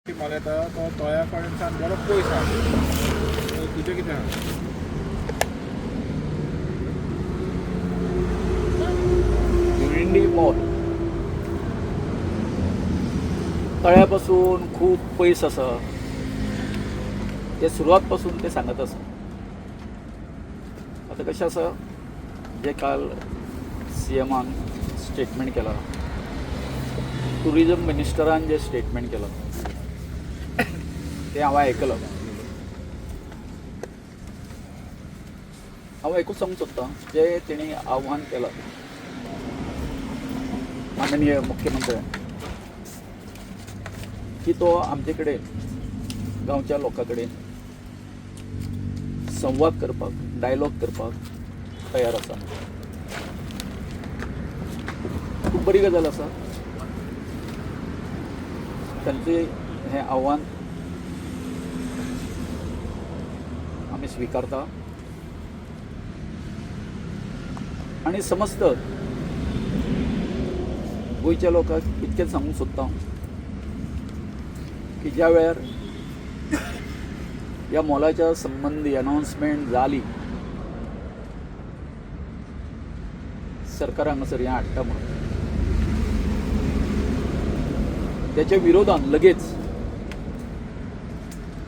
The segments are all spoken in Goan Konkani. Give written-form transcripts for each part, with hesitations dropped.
मॉल येता तो तळ्या कडेनसान बरो पयस आहा. तुजें कितें आहा? युनिटी मॉल तळ्या पासून खूब पयस आसा. ते सुरवात पासून ते सांगत आसा. आतां कशें आसा, जे काल सी एमान स्टेटमेंट केला, टुरिजम मिनिस्टरान जे स्टेटमेंट केलां तें हांवें आयकलां. हांव एकूच सांगूंक सोदतां, जें तेणी आव्हान केलां माननीय मुख्यमंत्र्यान की तो आमचे कडेन गांवच्या लोकां कडेन संवाद करपाक, डायलॉग करपाक तयार आसा. खूब बरी गजाल आसा. तांचें हें आव्हान आमी स्विकारता आनी समस्त गोंयच्या लोकांक इतकेंच सांगूंक सोदता हांव की ज्या वेळार ह्या मॉलाच्या संबंदी अनावन्समेंट जाली, सरकार हांगासर हें हाडटा म्हणून, त्याच्या विरोधान लगेच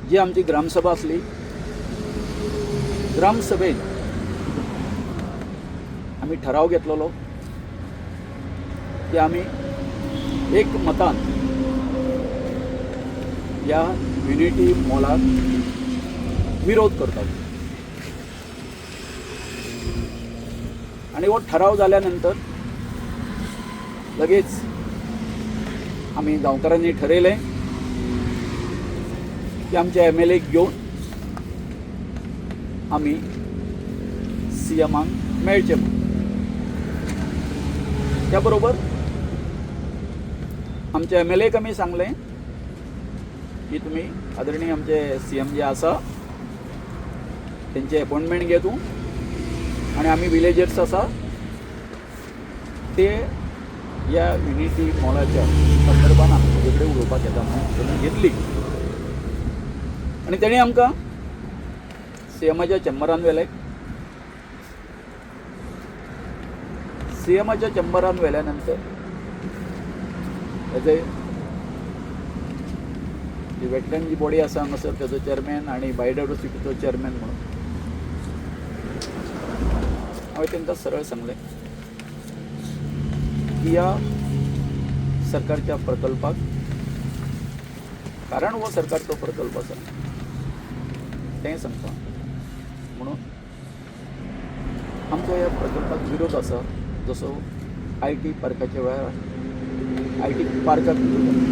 जी आमची ग्रामसभा आसली, ग्रामसभेत आमी ठराव घेतलेलो की आमी एक मतान ह्या युनिटी मॉलाक विरोध करतात. आनी हो ठराव जाल्या नंतर लगेच आमी गांवकारांनी ठरयलें की आमच्या एम एल एक घेवन आमी सी एमाक मेळचें म्हणून. त्या बरोबर आमच्या एम एल एक आमी सांगलें की तुमी आदरणीय आमचे सी एम जे आसा तेंचे एपॉयंटमेंट घे तूं, आनी आमी विलेजर्स आसा ते ह्या युनिटी मॉलाच्या संदर्भान आमी तुजे कडेन उलोवपाक येता म्हणून तेणी घेतली. आनी तेणी आमकां सी एमाच्या चेंबरान व्हेले. सी एमाच्या चेंबरान व्हेल्या नंतर तेजे जी वेटलँड जी बॉडी आसा हांगासर तेजो चॅरमॅन आनी बायोडायवर्सिटीचो चॅरमॅन म्हणून हांवें तांकां सरळ सांगलें की ह्या सरकारच्या प्रकल्पाक, कारण हो सरकारचो प्रकल्प आसा तें सांगता म्हणून आमचो ह्या प्रकल्पाक विरोध आसा, जसो I T पार्काच्या वेळार I T पार्काक विरोध आसा.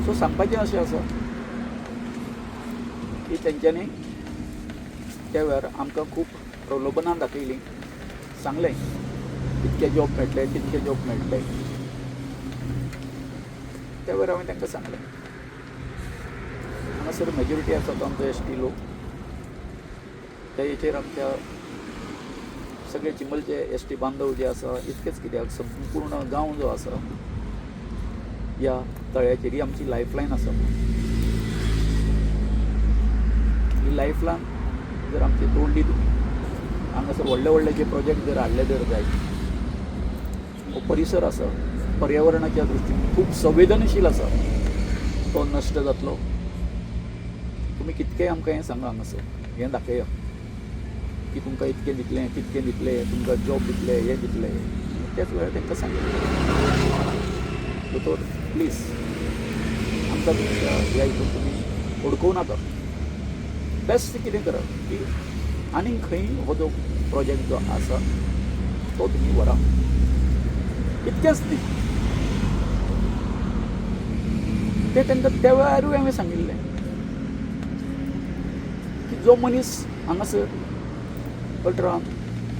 सो सांगपाचें अशें आसा की तेंच्यांनी त्या वेळार आमकां खूब प्रलोभनां दाखयलीं, सांगलें इतके जॉब मेळटले, तितके जॉब मेळटले. त्या वेळार हांवें तांकां सांगलें हांगासर मेजॉरिटी आसा तो आमचो एस टी लोक, त्या हेचेर आमच्या सगळे चिंबलचे एस टी बांधव जे आसा, इतकेच कित्याक संपूर्ण गांव जो आसा ह्या तळ्याचेर, ही आमची लायफलायन आसा. ही लायफलायन जर आमची तोडली तुमी, हांगासर व्हडले व्हडले जे प्रोजेक्ट जर हाडले जर जायत, हो परिसर आसा पर्यावरणाच्या दृश्टीन खूब संवेदनशील आसा, तो नश्ट जातलो. तुमी कितकेय आमकां हें सांगा, हांगासर हें दाखया की तुमकां इतकें दितलें, तितकें दितलें, तुमकां जॉब दितले, हें दितले. त्याच वेळार तांकां सांगलें, दोतोर प्लीज आमकां तुमच्या ह्या हितून तुमी अडकोवं नाका. बेस्ट कितें करात की आनीक खंय हो जो प्रोजेक्ट जो आसा तो तुमी व्हरा, इतकेंच न्ही. तें तांकां त्या वेळारूय हांवें सांगिल्लें की जो मनीस हांगासर अल्ट्रान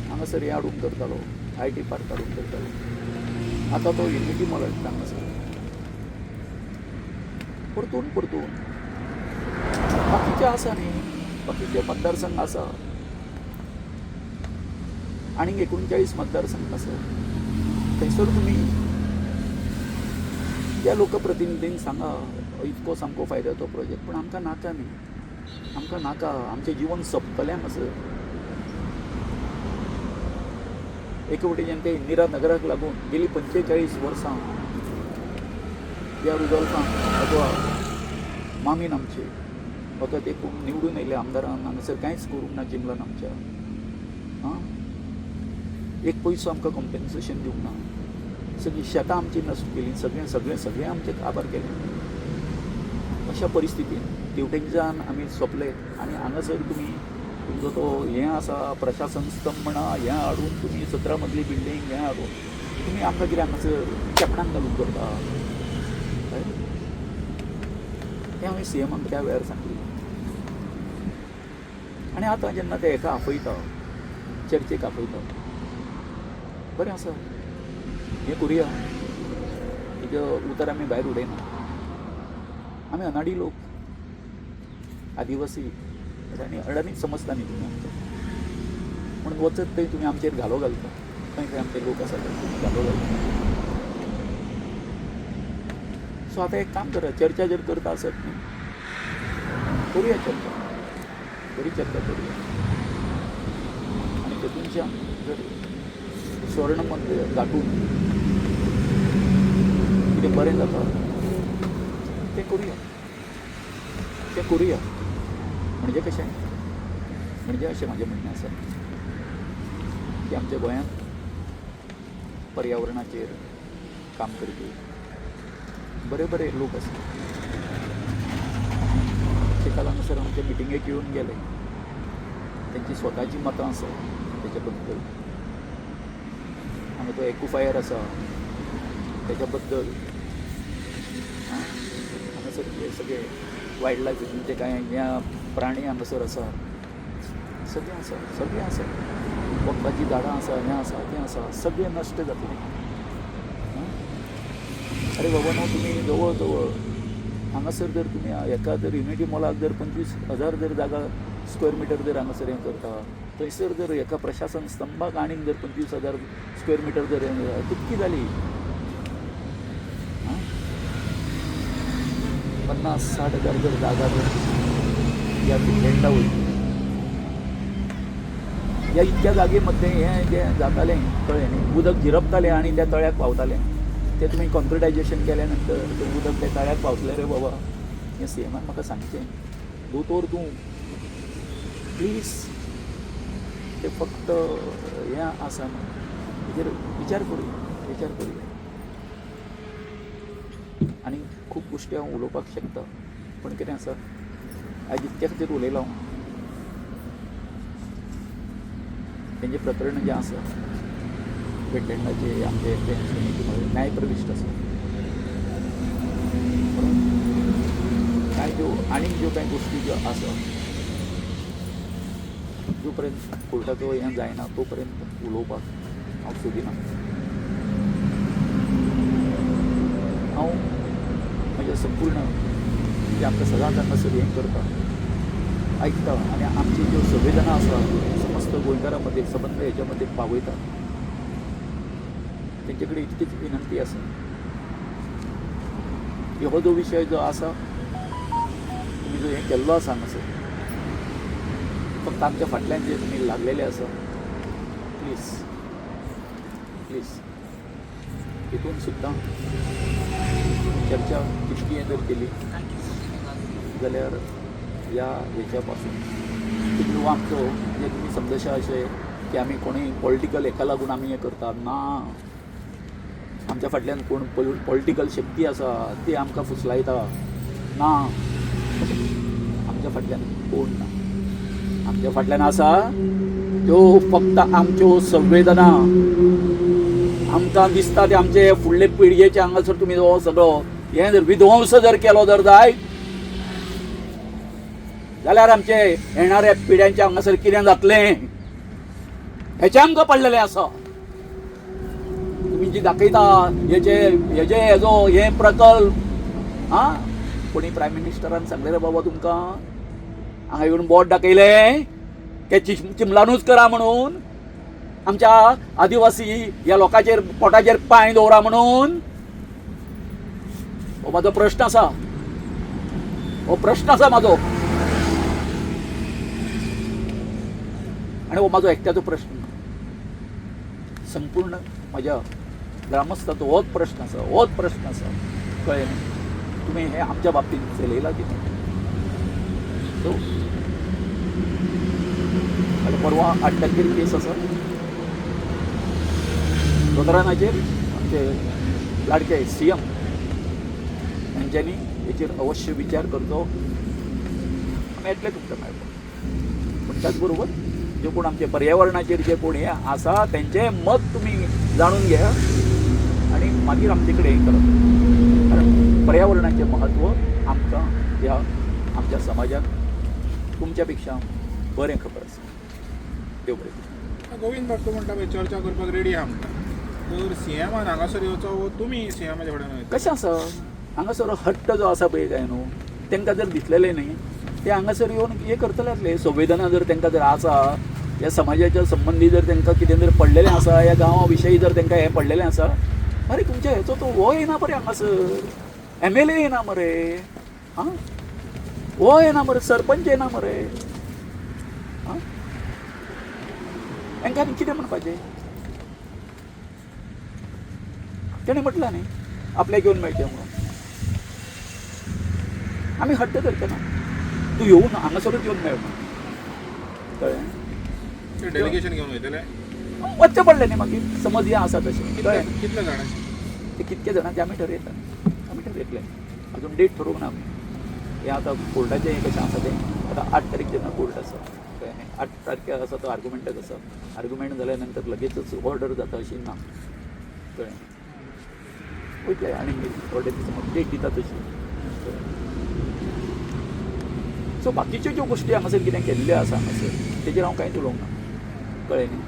हांगासर हें हाडूंक करतालो, I T park हाडूंक करतालो, आतां तो युनिटी मॉल हाडटा हांगासर परतून परतून. बाकीचे आसा न्ही, बाकीचे मतदारसंघ आसा, आनीक 39 मतदारसंघ आसा, थंयसर तुमी त्या लोकप्रतिनिधींक सांगा इतको सामको फायद्याचो प्रोजेक्ट, पूण आमकां नाका न्ही, आमकां नाका, आमचें जिवन सोंपतलें हांगासर. एके वटेच्यान ते इंदिरा नगराक लागून गेली 45 वर्सां ह्या रुजोल्फान अथवा मामीन आमचे अथवा ते कोण निवडून येयले आमदारान हांगासर कांयच करूंक ना चिंबलान आमच्या. आं, एक पयसो आमकां कॉम्पेन्सेशन दिवंक ना, सगळीं शेतां आमची नश्ट केली, सगळें सगळें सगळें आमचें काबार केलें. अशा परिस्थितीन तेवटेनच्यान आमी सोंपले आनी हांगासर तुमी तुमचो तो हें आसा प्रशासन स्तंभ म्हणा, हें हाडून तुमी 17 मजली बिल्डींग हें हाडून तुमी आमकां कितें हांगासर चेपणाक घालून करता. तें हांवें सीएमाक त्या वेळार सांगलें. आनी आतां जेन्ना ते हेका आपयता, चर्चेक आपयता, बरें आसा, हें करुया, तेजें उतर आमी भायर उडयना. आमी अनाडी लोक, आदिवासी, अडाणी अडाणीच समजता न्ही तुमी आमकां, म्हणून वचत थंय तुमी आमचेर घालो घालता, खंय खंय आमचे लोक आसा थंय तुमी घालो घालता. सो आतां एक काम करा, चर्चा जर करता आसत न्ही, करुया चर्चा, बरी चर्चा करुया. आनी तेतूनच्यान जर स्वर्ण मंदिर गांठून कितें बरें जाता तें करुया, तें करुया. म्हणजे कशें, म्हणजे अशें म्हाजें म्हणणें आसा की आमच्या गोंयांत पर्यावरणाचेर काम करपी बरे बरे लोक आसा. ते काल हांगासर आमच्या मिटिंगेक येवन गेले, तेंची स्वताची मतां आसा तेच्या बद्दल. हांगा तो एक्वाफायर आसा तेच्या बद्दल, हांगासर जे सगळे वायल्ड लायफ जे कांय ह्या प्राणी हांगासर आसा, सगळें आसा, सगळें आसा, वखदाचीं झाडां आसा, हें आसा तें आसा, सगळें नश्ट जातलें. अरे बाबा न्हू, तुमी जवळ जवळ हांगासर जर तुमी एका जर युनिटी मॉलाक जर 25,000 जर जागा स्क्वेअर मिटर जर हांगासर हें करता, थंयसर जर एका प्रशासन स्तंभाक आनीक जर 25,000 स्क्वेअर मिटर जर कितकी जाली, 50-60 हजार जर जागा जर ह्या फिनलँडा वयतली, ह्या इतक्या जागे मध्ये हें जें जातालें कळ्ळें न्ही, उदक झिरपतालें आनी त्या तळ्याक पावतालें. तें तुमी कॉन्क्रिटायजेशन केल्या नंतर तें उदक त्या तळ्याक पावतलें रे बाबा, हें सीएमान म्हाका सांगचें. दोतोर तूं प्लीज, ते फक्त हें आसा न्हू, हेजेर विचार करुया, विचार करुया. आनी खूब गोश्टी हांव उलोवपाक शकता, पूण कितें आसा, आयज इतक्या खातीर उलयलां हांव, तेंचें प्रकरण जें आसा वेटलँडाचें आमचें तें न्यायप्रविश्ट आसा. म्हणून कांय ज्यो आनीक ज्यो कांय गोश्टी ज्यो आसा, जो पर्यंत कोर्टाचो हें जायना तो पर्यंत उलोवपाक हांव सोदिना. हांव म्हज्या संपूर्ण जे आमकां सदांच हांगासर हें करता, आयकता आनी आमची ज्यो संवेदना आसा समस्त गोंयकारां मदीं सबंद हेच्या मदीं पावयता, तेंचे कडेन इतकीच विनंती आसा की हो जो विशय जो आसा तुमी जो हें केल्लो आसा हांगासर, फक्त आमच्या फाटल्यान जे तुमी लागलेले आसा, प्लीज प्लीज हितून सुद्दां चर्चा कितकी जर केली जाल्यार ह्या हेच्या पासून तुमी आमचो म्हणजे तुमी समजशा अशें की आमी कोणूय पॉलिटिकल हेका लागून आमी हें करतात ना. आमच्या फाटल्यान कोण पॉलिटिकल शक्ती आसा ती आमकां फुसलायता ना, आमच्या फाटल्यान कोण ना. आमच्या फाटल्यान आसा त्यो फक्त आमच्यो संवेदना. आमकां दिसता ते आमचे फुडले पिळगेचे हांगासर तुमी हो सगळो हें जर विध्वंस जर केलो जर जायत जाल्यार आमचे येणाऱ्या पिढ्यांच्या हांगासर कितें जातलें हेचें आमकां पडलेलें आसा. तुमी जी दाखयता हेचे हेजे हेजो हे प्रकल्प, आं कोणी प्रायम मिनिस्टरान सांगलें रे बाबा तुमकां हांगा येवन बोट दाखयलें ते चिंबलानूच करा म्हणून, आमच्या आदिवासी ह्या लोकांचेर पोटाचेर पांय दवरा म्हणून. हो म्हाजो प्रश्न आसा, हो प्रश्न आसा म्हाजो, आनी हो म्हाजो एकट्याचो प्रश्न ना, संपूर्ण म्हज्या ग्रामस्थाचो होच प्रश्न आसा, होच प्रश्न आसा. कळ्ळें न्ही? तुमी हें आमच्या बाबतींत चलयलां कितें? सो आतां परवां 8 तारखेर केस आसा दोतोरानाचेर, आमचे लाडके CM हेंच्यांनी हेचेर अवश्य विचार करचो. आमी येतले तुमकां मेळपाक, पूण त्याच बरोबर जे कोण आमचे पर्यावरणाचेर जे कोण हे आसा तेंचें मत तुमी जाणून घेया आनी मागीर आमचे कडेन हें करप, कारण पर्यावरणाचें म्हत्व आमकां ह्या आमच्या समाजाक तुमच्या पेक्षा बरें खबर आसा. देव बरें करूं. गोविंद बाब, तूं म्हणटा पळय चर्चा करपाक रेडी आहा म्हणटा, तर सीएमान हांगासर येवचो वो तुमी सीएमाच्या फुड्यान वयता? कशें आसा, हांगासर हट्ट जो आसा पळय काय न्हू, तांकां जर दिसलेलें न्ही ते हांगासर येवन हें करतले आसले. संवेदना जर तांकां जर आसा, ह्या समाजाच्या संबंदी जर तांकां कितें जर पडलेलें आसा, ह्या गांवा विशयी जर तांकां हें पडलेलें आसा, अरे तुमच्या हेचो तो हो येना मरे हांगासर, MLA येना मरे, आं हो येना मरे, सरपंच येना मरे, आं तांकां आनी कितें म्हणपाचें? तेणें म्हटलां न्ही आपल्याक येवन मेळचें म्हणून. आमी हट्ट धरचे ना, तूं येवन हांगासरूच येवन मेळ म्हणून. कळ्ळें? डेलिगेशन घेवन वयतले? वच्चें पडलें न्ही मागीर, समज हें आसा तशें. कळ्ळें? कितले जाणांचे? ते कितके जाणां ते आमी ठरयता, आमी ठरयतले, अजून डेट ठरोवंक ना आमी. हें आतां कोर्टाचें हें कशें आसा तें आतां 8 तारीख जेन्ना कोर्ट आसा, कळ्ळें न्ही, 8 तारखेर आसा तो आर्ग्युमेंटाक आसा, आर्ग्युमेंट जाल्या नंतर लगेचच ऑर्डर जाता अशी ना. कळ्ळें? वयतले आनी थोडे दीस डेट दिता तशी. सो बाकीच्यो ज्यो गोश्टी हांगासर कितें केल्ल्यो आसा हांगासर तेजेर हांव कांयच उलोवंक ना. कळ्ळें न्ही?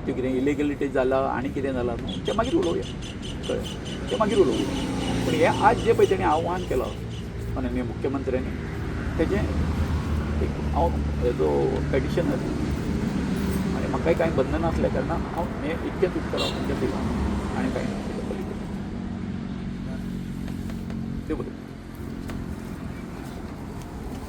त्यो कितें इलिगलिटी जाला आनी कितें जालां न्हू तें मागीर उलोवया. कळ्ळें? तें मागीर उलोवया. पूण हें आज जें पळय तेणें आव्हान केलां माननीय मुख्यमंत्र्यांनी, तेजें एक हांव हेजो पेटिशनर आनी म्हाकाय कांय बंधन नासल्या कारणान हांव हें इतकेंच उत्तर हांव तुमकां दिलां आनी कांय ना तेच्या पलीकडे. देव बरें.